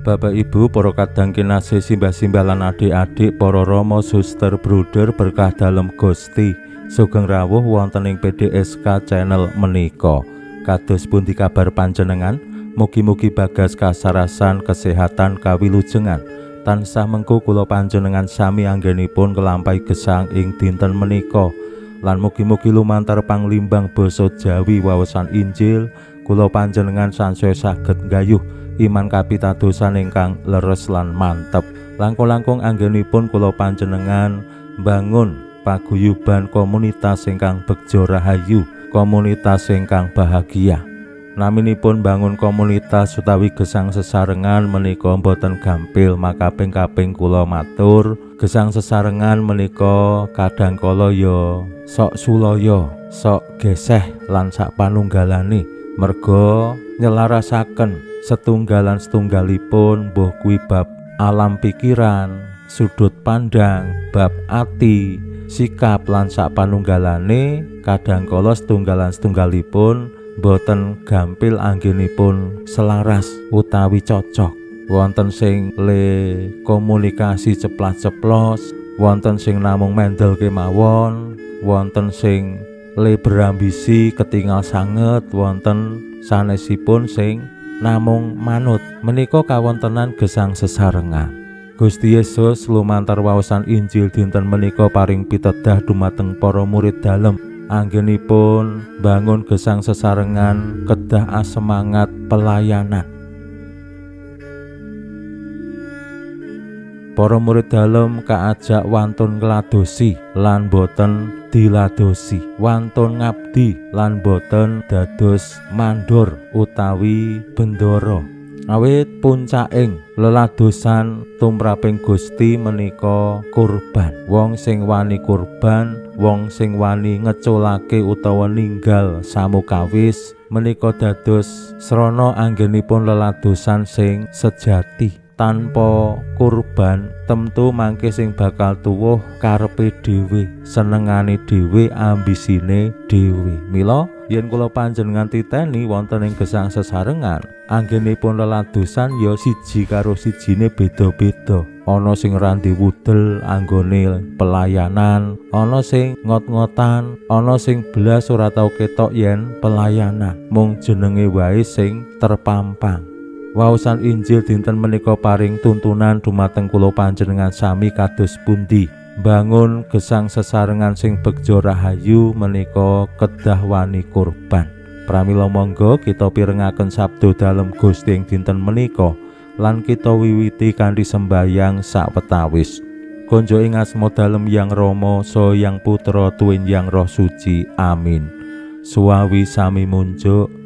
Bapak Ibu, para kadang kinasih, simbah-simbah lan adik-adik, para rama, suster, bruder berkah dalem Gusti, sugeng rawuh wonten ing PDSK channel menika. Kados pundi kabar panjenengan? Mugi-mugi bagas kasarasan, kesehatan, kawilujengan. Tansah mengko kula panjenengan sami anggenipun nglampahi gesang ing dinten menika. Lan mugi-mugi lumantar panglimbang basa Jawi wawasan Injil kula panjenengan sansaya saged nggayuh iman kapitadosan ingkang leres lan mantep. Langkung-langkung anggenipun kula panjenengan bangun paguyuban komunitas ingkang begja rahayu, komunitas ingkang bahagia. Naminipun bangun komunitas utawi gesang sesarengan menika boten gampil, maka kaping-kaping kula matur, gesang sesarengan menika kadang kala ya sok sulaya, sok geseh lan sak panunggalane, merga nyelarasaken setunggalan setunggalipun mbuh kuwi bab alam pikiran, sudut pandang, bab ati, sikap lan sak panunggalane kadang kala setunggalan setunggalipun boten gampil anggenipun selaras utawi cocok. Wonten sing le komunikasi ceplas-ceplos, wonten sing namung mendel kemawon, wonten sing le berambisi ketingal sanget, wonten sanesipun sing namung manut. Menika kawontenan gesang sesarengan. Gusti Yesus lumantar waosan Injil dinten menika paring pitedah dumateng para murid dalem anggenipun bangun gesang sesarengan kedah asemangat pelayanan. Para murid dalem kaajak wantun ngladosi lan boten diladosi, wantun ngabdi lan boten dados mandor utawi bendoro. Awit puncaking leladosan tumraping Gusti menika kurban. Wong sing wani kurban, wong sing wani ngeculake utawa ninggal samukawis menika dados srana anggenipun leladosan sing sejati. Tanpa kurban tentu mangke sing bakal tuwuh karepe dhewe, senengane dhewe, ambisine dhewe. Mila yen kula panjenengan titeni wonten ing gesang sesarengan, anggenipun leladosan ya siji karo sijine beda-beda. Ana sing randi wudel anggone pelayanan, ana sing ngot-ngotan, ana sing blas ora tau ketok yen pelayanan, mung jenenge wae sing terpampang. Waosan Injil dinten menika paring tuntunan dumateng kula panjenengan sami kados pundi bangun gesang sesarengan sing begja rahayu menika kedah wani kurban. Pramila monggo kita pirengaken sabda dalem Gusti ing dinten menika lan kita wiwiti kanthi sembayang sawetawis. Konjo ing asma dalem Yang Rama, saha Yang Putra tuwin Yang Roh Suci. Amin. Suwawi sami munjuk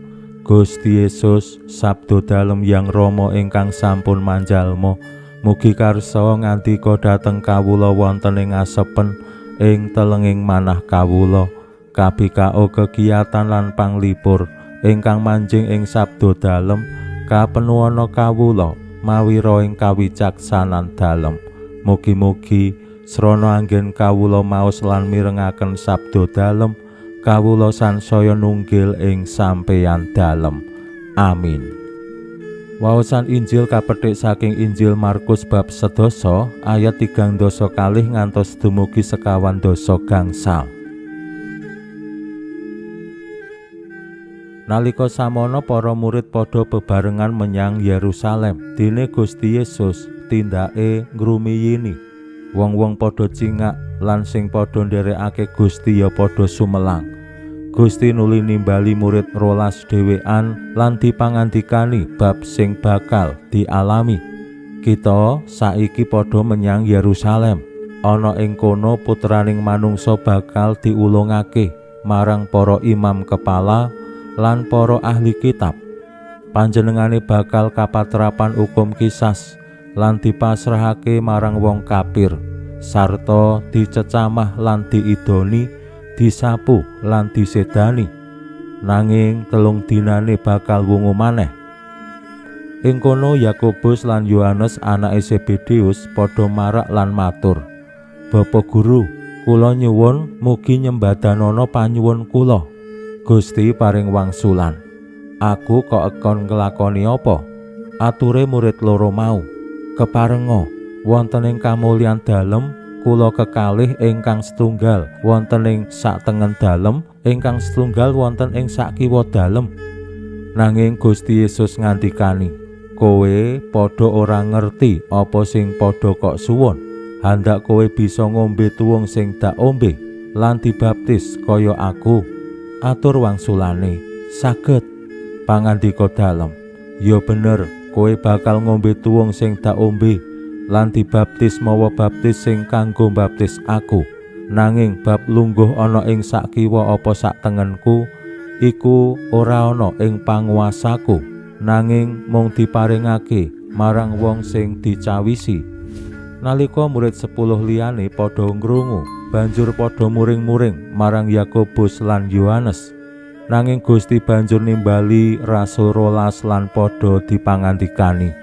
Gusti Yesus, sabda dalem Yang Rama ingkang sampun manjalma, mugi karsa ngandika dhateng kawula wonten ing asepen ing telenging manah kawula, kabikao kegiatan lan panglipur ingkang manjing ing sabda dalem, kapenuwana kawula mawira ing kawicaksanan dalem. Mugi-mugi srana anggen kawula maos lan mirengaken sabda dalem, kawula sansaya nunggil ing sampeyan dalem. Amin. Waosan Injil kapethik saking Injil Markus bab 10 ayat 32 ngantos dumugi 25. Nalika samono para murid padha bebarengan menyang Yerusalem. Dene Gusti Yesus tindake ngrumiyini. Wong-wong padha cingak lan sing padha nderekake Gusti ya padha sumelang. Gusti nuli nimbali murid 12 dhewean lan dipangandikani bab sing bakal dialami. Kita saiki padha menyang Yerusalem. Ana ing kono putraning manungsa bakal diulungake marang para imam kepala lan para ahli kitab. Panjenengane bakal kapatrapan hukum kisas lan dipasrahake marang wong kafir. Sarta dicecamah lan diidoni, disapu lan disedani. Nanging 3 dinane bakal wungu maneh. Ing kono Yakobus lan Yohanes anake Zebedeus padha marak lan matur, "Bapa Guru, kula nyuwun mugi nyembadanana panyuwun kula." Gusti paring wangsulan, "Aku kok ekon nglakoni apa?" Ature murid loro mau, "Keparenga wonten ing kamulyan dalem kula kekalih ingkang setunggal wonten ing satengen dalem, ingkang setunggal wonten ing sakiwa dalem." Nanging Gusti Yesus ngandikani, "Kowe padha ora ngerti apa sing padha kok suwun. Handak kowe bisa ngombe tuwung sing dak ombe lan dibaptis kaya aku." Atur wangsulane, "Saged." Pangandika dalem, "Ya bener, kowe bakal ngombe tuwung sing dak ombe lan dibaptis mawa baptis sing kanggo baptis aku. Nanging bab lungguh ana ing sakiwa apa satengenku iku ora ana ing panguwasaku, nanging mung diparingake marang wong sing dicawisi." Nalika murid 10 liyane padha ngrungu, banjur padha muring-muring marang Yakobus lan Yohanes. Nanging Gusti banjur nimbali rasul 12 lan padha dipangandikani,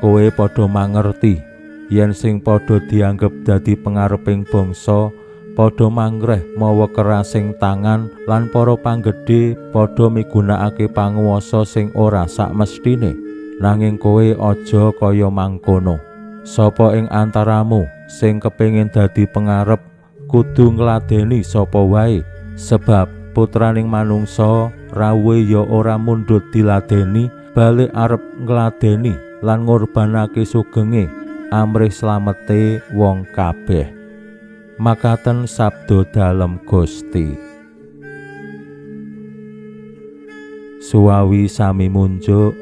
"Kowe padha mangerti yen sing padha dianggep dadi pengareping bangsa padha mangreh mawa kerasing tangan lan para panggedhe padha migunakake panguwasa sing ora sakmestine. Nanging kowe aja kaya mangkono. Sapa ing antaramu sing kepengin dadi pengarep kudu ngladeni sapa wae, sebab putraning manungsa rawuhe ya ora mundhut diladeni, balik arep ngladeni lan ngorbanake sugenge amrih slamete wong kabeh." Makaten sabda dalem Gusti. Suwawi sami munjuk.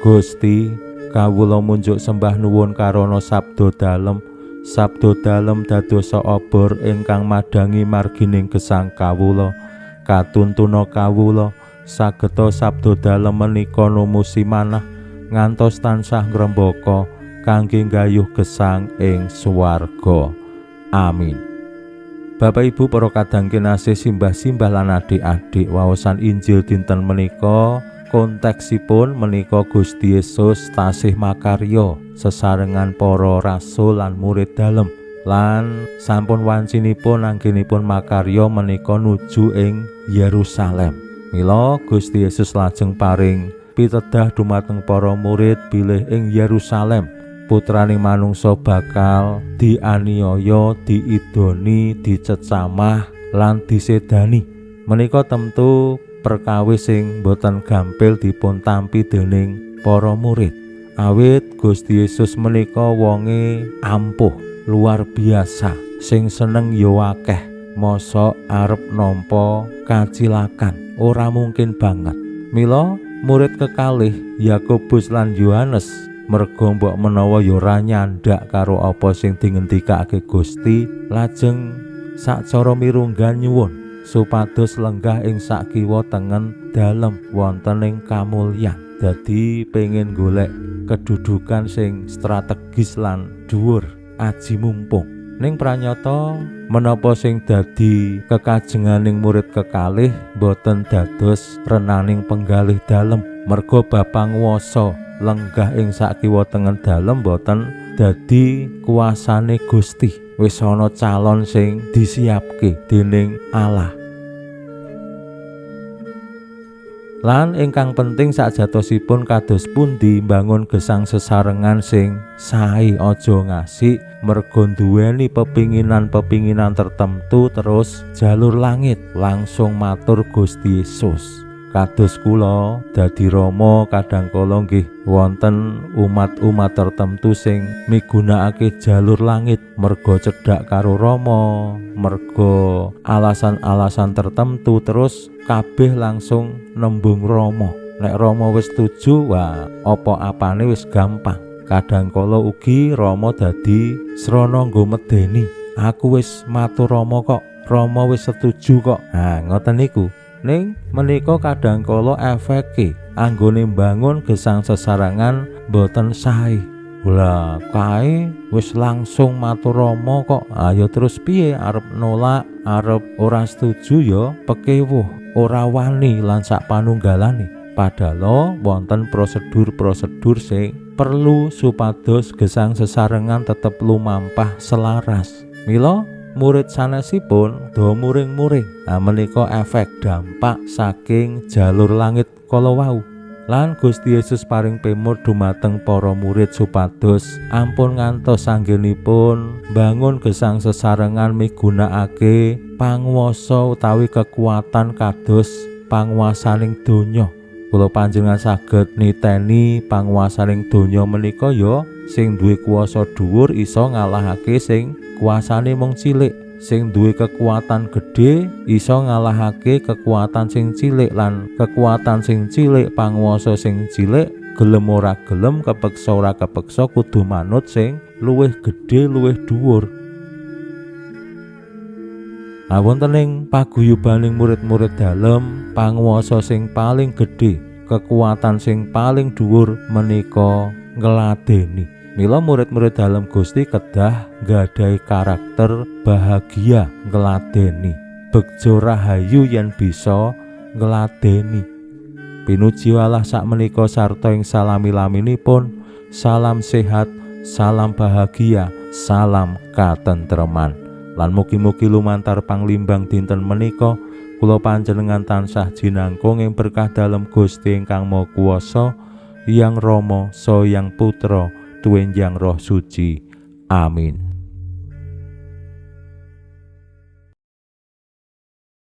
Gusti, kawula munjuk sembah nuwun karana sabda dalem. Sabda dalem dadosa obor ingkang madhangi margining gesang kawula. Katuntuna kawula sageta sabda dalem menika numusi manah ngantos tansah ngrembaka kangge nggayuh gesang ing swarga. Amin. Bapak Ibu para kadang kinasih, simbah-simbah lan adik-adik, waosan Injil dinten menika konteksipun menika Gusti Yesus tasih makarya sesarengan para rasul lan murid dalem, lan sampun wancinipun anggenipun makarya menika nuju ing Yerusalem. Mila Gusti Yesus lajeng paring pitedah dumateng para murid bilih ing Yerusalem putraning manungsa bakal dianiaya, diidoni, dicecamah lan disedani. Menika tentu perkawis sing boten gampil dipun tampi dening para murid. Awit Gusti Yesus menika wonge ampuh luar biasa, sing seneng ya akeh, mosok arep nampa kacilakan ora mungkin banget. Mila murid kekalih Yakobus lan Yohanes merga mbok menawa ya ora nyandak karo apa sing dingendikake Gusti, lajeng sacara mirunggan nyuwun supados lenggah ing sakiwa tengen dalem wonten ing kamulyan. Dadi pengin golek kedudukan sing strategis lan dhuwur aji mumpung. Ning pranyata menapa sing dadi kekajenganing murid kekalih boten dados renaning penggalih dalem, merga bab panguwasa lenggah ing sakiwa tengen dalem boten dadi kuasane Gusti. Wis ana calon sing disiapke dening Allah. Lan ingkang penting sajatosipun kados pundi mbangun gesang sesarengan sing sae, aja ngasih merga duweni pepinginan-pepinginan tertentu terus jalur langit langsung matur Gusti Yesus. Kados kula dadi rama kadang kala nggih wonten umat-umat tertentu sing migunakake jalur langit merga cedhak karo rama, merga alasan-alasan tertentu terus kabeh langsung nembung rama. Nek rama wis setuju, wah apa-apane wis gampang. Kadang kala ugi rama dadi srana nggo medeni. Aku wis matur rama kok, rama wis setuju kok. Ha ngoten niku. Ning menika kadang kala efeke anggone mbangun gesang sesarangan boten sae. Lah kae wis langsung matur Rama kok. Ayo terus piye, arep nolak, arep ora setuju ya pekewuh, ora wani lan sak panunggalane. Padahal wonten prosedur-prosedur sing perlu supados gesang sesarengan tetep lumampah selaras. Mila murid sanesipun do muring-muring. Nah, menika efek dampak saking jalur langit kala wau. Lan Gusti Yesus paring pemur dumateng para murid supados ampun ngantos anggenipun bangun gesang sesarengan migunakake panguwasa utawi kekuatan kados panguwasaning donya. Kula panjenengan saged niteni panguwasaning donya menika ya sing duwe kuwasa dhuwur iso ngalahake sing kuasane mung cilik, sing duwe kekuatan gedhe iso ngalahake kekuatan sing cilik, lan kekuatan sing cilik panguwasa sing cilik gelem ora gelem, kepeksa ora kepeksa kudu manut sing luwih gedhe luwih dhuwur. Nah, wonten ing paguyubaning murid-murid dalem panguwasa sing paling gedhe, kekuatan sing paling dhuwur menika ngladeni. Mila murid-murid dalem Gusti kedah nggadahi karakter bahagia ngladeni, begjo rahayu yen bisa ngladeni. Pinuji Allah sakmenika sarta ing salami-laminipun, salam sehat, salam bahagia, salam katentreman. Lan mugi-mugi lumantar panglimbang dinten menika kula panjenengan tansah jinangkung ing berkah dalem Gusti ingkang Maha Kuwasa, Hyang Rama, Saha Hyang Putra, tuwin Hyang Roh Suci. Amin.